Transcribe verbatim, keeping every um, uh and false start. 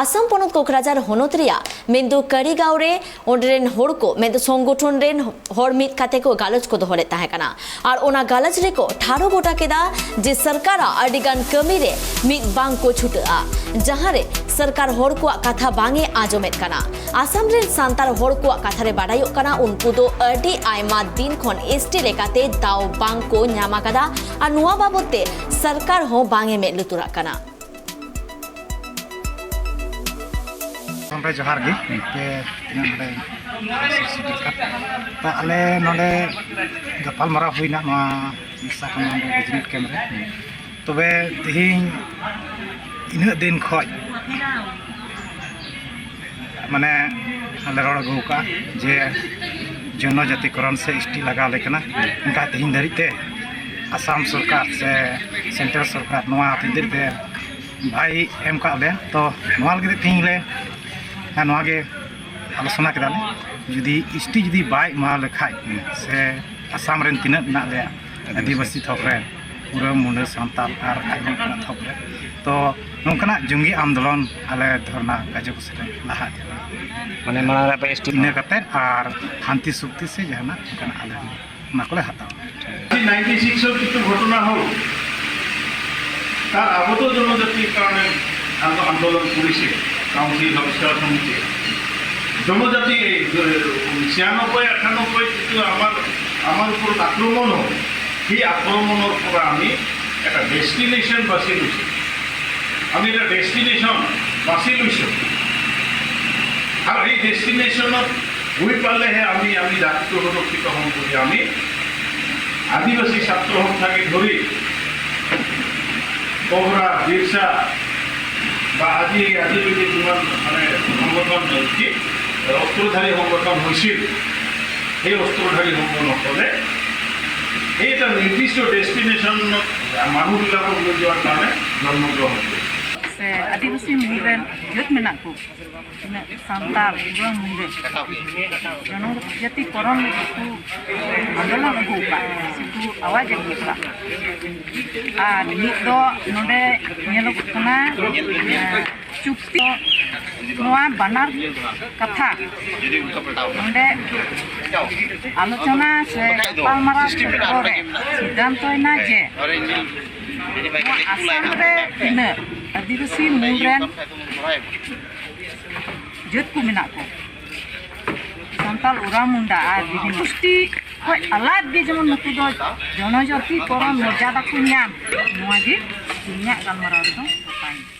ᱟᱥᱟᱢ ᱯᱚᱱᱚᱛ ᱠᱚᱠᱨᱟᱡᱷᱟᱨ ᱦᱚᱱᱚᱛ ᱨᱮᱭᱟᱜ ᱢᱮᱱᱫᱚ ᱠᱟᱨᱤᱜᱟᱸᱣ ᱨᱮ ᱚᱸᱰᱮ ᱨᱮᱱ ᱦᱚᱲ ᱠᱚ ᱢᱮᱱᱫᱚ ᱥᱚᱝᱜᱚᱴᱷᱚᱱ ᱨᱮᱱ ᱦᱚᱲ ᱢᱤᱫ ᱠᱟᱛᱮ ᱠᱚ ᱜᱟᱞᱚᱪ ᱠᱚ ᱫᱚᱦᱚ ᱞᱮᱫ ᱛᱟᱦᱮᱸ ᱠᱟᱱᱟ᱾ ᱟᱨ ᱚᱱᱟ ᱜᱟᱞᱚᱪ ᱨᱮᱠᱚ ᱴᱷᱟᱲᱚ ᱜᱚᱴᱟ ᱠᱮᱫᱟ ᱡᱮ ᱥᱚᱨᱠᱟᱨᱟᱜ ᱟᱹᱰᱤ ᱜᱟᱱ ᱠᱟᱹᱢᱤ ᱨᱮ ᱢᱤᱫ ᱵᱟᱝ ᱠᱚ ᱪᱷᱩᱴᱟᱹᱜᱼᱟ, ᱡᱟᱦᱟᱸ ᱨᱮ ᱥᱚᱨᱠᱟᱨ ᱦᱚᱲ ᱠᱚᱣᱟᱜ ᱠᱟᱛᱷᱟ ᱵᱟᱝ ᱮ ᱟᱸᱡᱚᱢᱮᱫ ᱠᱟᱱᱟ᱾ ᱟᱥᱟᱢ ᱨᱮᱱ ᱥᱟᱱᱛᱟᱲ ᱦᱚᱲ ᱠᱚᱣᱟᱜ ᱠᱟᱛᱷᱟ ᱨᱮ ᱵᱟᱰᱟᱭᱚᱜ ᱠᱟᱱᱟ, ᱩᱱᱠᱩ ᱫᱚ ᱟᱹᱰᱤ ᱟᱭᱢᱟ ᱫᱤᱱ ᱠᱷᱚᱱ ᱮᱥ ᱴᱤ ᱞᱮᱠᱟᱛᱮ ᱫᱟᱣ ᱵᱟᱝ ᱠᱚ ᱧᱟᱢ ᱟᱠᱟᱫᱟ᱾ ᱟᱨ ᱱᱚᱣᱟ ᱵᱟᱵᱚᱛ ᱛᱮ ᱥᱚᱨᱠᱟᱨ ᱦᱚᱸ ᱵᱟᱝ ᱮ ᱢᱮᱫ ᱞᱩᱛᱩᱨᱟᱜ ᱠᱟᱱᱟ᱾ ᱜᱚᱢᱠᱮ, ᱡᱚᱦᱟᱨ ᱜᱮ᱾ ᱯᱮ ᱛᱤᱱᱟᱹᱜ ᱱᱚᱰᱮ ᱥᱩᱨ ᱥᱩᱯᱩᱨ ᱠᱟᱱ᱾ ᱛᱚ, ᱟᱞᱮ ᱱᱚᱰᱮ ᱜᱟᱯᱟᱞ ᱢᱟᱨᱟᱣ ᱦᱩᱭᱱᱟ ᱱᱚᱣᱟ ᱢᱮᱥᱟ ᱠᱚ ᱱᱚᱰᱮ ᱵᱤᱡᱽᱱᱮᱥ ᱠᱮᱢᱯ ᱨᱮ᱾ ᱛᱚᱵᱮ ᱛᱮᱦᱮᱧ ᱤᱱᱟᱹᱜ ᱫᱤᱱ ᱠᱷᱚᱡ ᱢᱟᱱᱮ ᱟᱞᱮ ᱨᱚᱲ ᱟᱹᱜᱩ ᱟᱠᱟᱫᱼᱟ ᱡᱮ ᱡᱚᱱᱚᱡᱟᱛᱤᱠᱚᱨᱚᱱ ᱥᱮ ᱮᱥ ᱴᱤ ᱞᱟᱜᱟᱣ ᱟᱞᱮ ᱠᱟᱱᱟ᱾ ᱚᱱᱠᱟ ᱛᱮᱦᱮᱧ ᱫᱷᱟᱹᱨᱤᱡ ᱛᱮ ᱟᱥᱟᱢ ᱥᱚᱨᱠᱟᱨ ᱥᱮ ᱥᱮᱱᱴᱨᱟᱞ ᱥᱚᱨᱠᱟᱨ ᱱᱚᱣᱟ ᱛᱮᱦᱮᱧ ᱫᱷᱟᱹᱨᱤᱡ ᱛᱮ ᱵᱟᱭ ᱮᱢ ᱠᱟᱜ ᱞᱮᱭᱟ᱾ ᱛᱚ ᱱᱚᱣᱟ ᱞᱟᱹᱜᱤᱫ ᱛᱮ ᱛᱮᱦᱮᱧ ᱞᱮ, ᱦᱮᱸ, ᱱᱚᱣᱟ ᱜᱮ ᱟᱞᱳᱪᱚᱱᱟ ᱠᱮᱫᱟ ᱞᱮ, ᱡᱩᱫᱤ ᱮᱥ ᱴᱤ ᱡᱩᱫᱤ ᱵᱟᱭ ᱮᱢᱟ ᱞᱮᱠᱷᱟᱡ ᱥᱮ ᱟᱥᱟᱢ ᱨᱮᱱ ᱛᱤᱱᱟᱹᱜ ᱢᱮᱱᱟᱜ ᱞᱮᱭᱟ ᱟᱹᱫᱤᱵᱟᱹᱥᱤ ᱛᱷᱚᱠ ᱨᱮ, ᱯᱩᱨᱟᱹ ᱢᱩᱰᱟᱹ ᱥᱟᱱᱛᱟᱲ ᱟᱨ ᱟᱭᱢᱟ ᱞᱮᱠᱟᱱᱟᱜ ᱛᱷᱚᱠ ᱨᱮ, ᱛᱚ ᱱᱚᱝᱠᱟᱱᱟᱜ ᱡᱚᱝᱜᱤ ᱟᱱᱫᱳᱞᱚᱱ ᱟᱞᱮ ᱫᱷᱚᱨᱱᱟ ᱠᱟᱨᱡᱚᱥᱩᱪᱤ ᱞᱮ ᱞᱟᱦᱟ ᱤᱫᱤᱭᱟ᱾ ᱢᱟᱱᱮ ᱢᱟᱲᱟᱝ ᱨᱮ ᱟᱯᱮ ᱮᱥ ᱴᱤ ᱤᱱᱟᱹ ᱠᱟᱛᱮ ᱟᱨ ᱥᱟᱱᱛᱤ ᱥᱩᱠᱛᱤ ᱥᱮ ᱡᱟᱦᱟᱱᱟᱜ ᱚᱱᱠᱟᱱᱟᱜ ᱟᱞᱮ ᱚᱱᱟ ᱠᱚᱞᱮ ᱦᱟᱛᱟᱣᱟ᱾ নাইনটি সিক্সর কিছু ঘটনা হোক, তার আগত জনজাতির কারণে আন্দো-, আন্দোলন করেছে কাউন্সিল সংস্কার সমিতি। জনজাতি এই যে ছিয়ানব্বই আটানব্বই কিছু আমার, আমার উপর আক্রমণ হোক, সেই আক্রমণের পরে আমি একটা ডেস্টিনেশন বাছি লৈছোঁ। আমি এটা ডেষ্টিনেশ্যন বাছি লৈছোঁ আৰু এই ডেষ্টিনেশ্যনত গৈ পালেহে আমি, আমি জাতিটো সুৰক্ষিত হ'ম বুলি আমি আদিবাসী ছাত্ৰ সন্থাকে ধৰি কবৰা, বিৰচা বা আজি, আজিলৈকে যিমান মানে সংগঠন কি অস্ত্ৰধাৰী সংগঠন হৈছিল, সেই অস্ত্ৰধাৰী সংগঠনসকলে এই এটা নিৰ্দিষ্ট ডেষ্টিনেশ্যনত মানুহবিলাকক লৈ যোৱাৰ কাৰণে জন্মগ্ৰহণ কৰিছে। ᱟᱹᱫᱤᱵᱟᱹᱥᱤ ᱢᱩᱫᱽ ᱨᱮᱱ ᱡᱟᱹᱛ ᱢᱮᱱᱟᱜ ᱠᱚ, ᱛᱤᱱᱟᱹᱜ ᱥᱟᱱᱛᱟᱲ, ᱩᱨᱟᱹᱣ ᱢᱩᱱᱰᱟᱹ, ᱡᱚᱱᱚᱡᱟᱹᱛᱤ ᱯᱚᱨᱚᱱ ᱞᱟᱹᱜᱤᱫ ᱠᱚ ᱟᱱᱫᱳᱞᱚᱱ ᱟᱹᱜᱩ ᱟᱠᱟᱫ, ᱥᱮ ᱠᱚ ᱟᱣᱟᱡ ᱟᱹᱜᱩ ᱟᱠᱟᱫ᱾ ᱟᱨ ᱢᱤᱫ ᱫᱚ ᱱᱚᱰᱮ ᱧᱮᱞᱚᱜᱚᱜ ᱠᱟᱱᱟ, ᱮᱸ, ᱪᱩᱠᱛᱤ, ᱱᱚᱣᱟ ᱵᱟᱱᱟᱨ ᱠᱟᱛᱷᱟ ᱱᱚᱰᱮ ᱟᱞᱳᱪᱚᱱᱟ ᱥᱮ ᱜᱟᱯᱟᱞᱢᱟᱨᱟᱣ ᱯᱚᱨᱮ ᱥᱤᱫᱽᱫᱷᱟᱱᱛᱚᱭᱮᱱᱟ ᱡᱮ ᱱᱚᱣᱟ ᱟᱥᱟᱢ ᱨᱮ ᱛᱤᱱᱟᱹᱜ ᱟᱹᱫᱤᱵᱟᱹᱥᱤ ᱢᱩᱞ ᱨᱮᱱ ᱡᱟᱹᱛ ᱠᱚ ᱢᱮᱱᱟᱜ ᱠᱚ, ᱥᱟᱱᱛᱟᱲ, ᱳᱨᱟᱣ, ᱢᱩᱱᱰᱟ ᱟᱨ ᱵᱤᱵᱷᱤᱱᱱᱚ ᱜᱩᱥᱴᱤ ᱠᱷᱚᱡ ᱟᱞᱟᱫ ᱜᱮ, ᱡᱮᱢᱚᱱ ᱱᱩᱠᱩ ᱫᱚ ᱡᱚᱱᱚᱡᱟᱹᱛᱤ ᱯᱚᱨᱚᱱ ᱢᱚᱨᱡᱟᱫᱟ ᱠᱚ ᱧᱟᱢ, ᱱᱚᱣᱟ ᱜᱮ ᱛᱮᱦᱮᱧᱟᱜ ᱜᱟᱞᱢᱟᱨᱟᱣ ᱨᱮᱫᱚ ᱜᱚᱴᱟᱭᱮᱱᱟ᱾